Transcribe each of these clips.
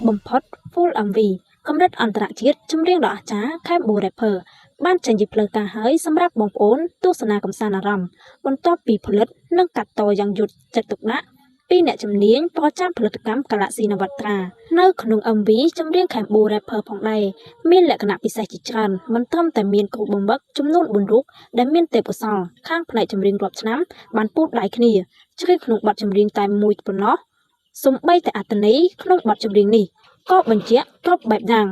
បំផុត Full MV កម្រិតអន្តរជាតិចម្រៀងដ៏អស្ចារ្យ Cambo Rapper បានចេញជាផ្លូវការហើយសម្រាប់បងប្អូនទស្សនាកម្សាន្តអារម្មណ៍បន្ទាប់ពីផលិតនិងកាត់តយ៉ាងយកចិត្តទុកដាក់ពីអ្នកជំនាញប្រចាំផលិតកម្ម Galaxy នវត្រានៅក្នុង MV ចម្រៀង Cambo Rapper ផងដែរមានលក្ខណៈពិសេសជាច្រើនមិនត្រឹមតែមានគ្រូបង្វឹកចំនួន4រូបដែលមានទេពកោសល្យខាងផ្នែកចម្រៀងរាប់ឆ្នាំបានពូតដៃគ្នាច្រៀងក្នុងបទចម្រៀងតែមួយប៉ុណ្ណោះសូម្បីតែអត្ថន័យក្នុងបទចម្រៀងនេះក៏បញ្ជាក់គ្រប់បែបយ៉ាង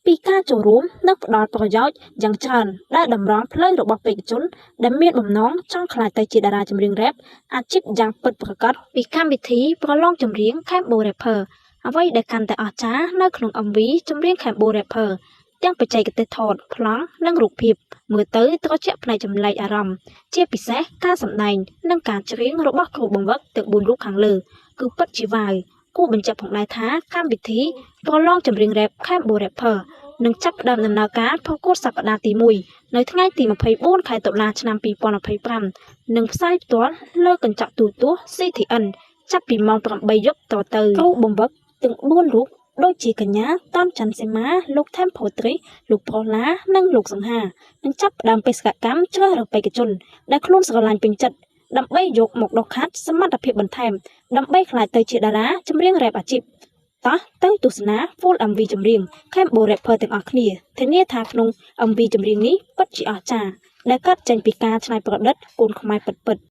ពីការចូលរួមនិងផ្ដល់ប្រយោជន៍យ៉ាងច្រើនដែលតម្រង់ផ្លូវរបស់បេក្ខជនដែលមានបំណងចង់ក្លាយទៅជាតារាចម្រៀងរ៉េបអាជីពយ៉ាងពិតប្រាកដពីកម្មវិធីប្រឡងចម្រៀង Cambo Rapper អ្វីដែលកាន់តែអស្ចារ្យនៅក្នុង MV ចម្រៀង Cambo Rapper ទាំងបច្ចេកទេសថតប្លង់និងរូបភាពមើលទៅត្រជាក់ផ្នែកចម្លែកអារម្មណ៍ជាពិសេសការសម្ដែងនិងការច្រៀងរបស់គ្រូបង្វឹកទាំង4រូបខាងលើគឺពិតជាវ៉ាវគួរបញ្ជាក់ផងដែរថាកម្មវិធីប្រឡងចម្រៀងរ៉េប Cambo Rapper នឹងចាប់ផ្ដើមដំណើរការប្រកួតសប្តាហ៍ទី1នៅថ្ងៃទី24ខែតុលាឆ្នាំ2025និងផ្សាយផ្ទាល់លើកញ្ចក់ទូរទស្សន៍ CTN ចាប់ពីម៉ោង8យប់តទៅគ្រូបង្វឹកទាំង4រូបដូចជាកញ្ញាតំច័ន្ទសីមាលោកថែមផូត្រីលោកប្រុសឡានិងលោកសង្ហានឹងចាប់ផ្ដើមបេសកកម្មជ្រើសរើសបេក្ខជនដែលខ្លួនស្រឡាញ់ពេញចិត្តដើម្បីយកមកដុសខាត់សមត្ថភាពបន្ថែមដើម្បីក្លាយទៅជាតារាចម្រៀងរ៉េបអាជីពតោះទៅទស្សនា Full MV ចម្រៀង Cambo Rapper ទាំងអស់គ្នាធានាថាក្នុង MV ចម្រៀងនេះពិតជាអស្ចារ្យដែលកើតចេញពីការច្នៃប្រឌិតកូនខ្មែរពិតៗ។